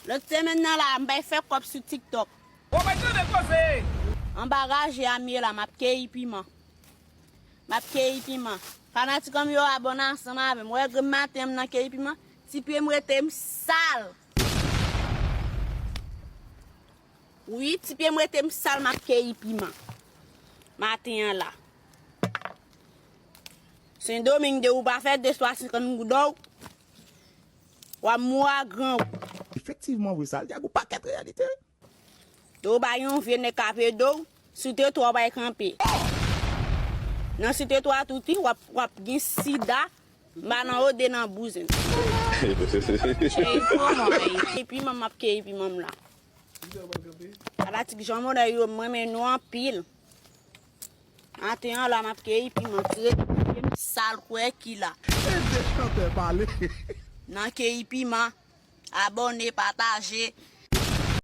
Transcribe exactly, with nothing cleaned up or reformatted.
Lòt semèn nan la, m bay fè kòb sou TikTok. Ou pa tande koze! Anba raje a m ye la, m ap keyi piman. M ap keyi piman. Fanatik an m yo abòne ansanm avè m. Wè, grenn maten an m nan keyi piman. Ti pye m rete m sal. Wi, ti pye m rete m sal, m ap keyi piman. Maten an la. Sendomeng de ou pa fè de swa senkant goud w, w ap mouri a gran ou. Efektivman vre, sa l di a gon pakèt reyalite. De ou bay yon vye nèg k ap ede w, sou tetwa w bay kanpe. Nan sou tetwa tout wi, w ap, w ap gen sida, m pa nan ode nan bouzen. Keyi piman, m ap keyi piman m la. Fanatik Jean Monnet yo, m renmen nou anpil. Maten an la, m ap keyi piman, tire pye m sal kwè ki la. Ede chantè pale. Nan keyi piman, abòne, pataje,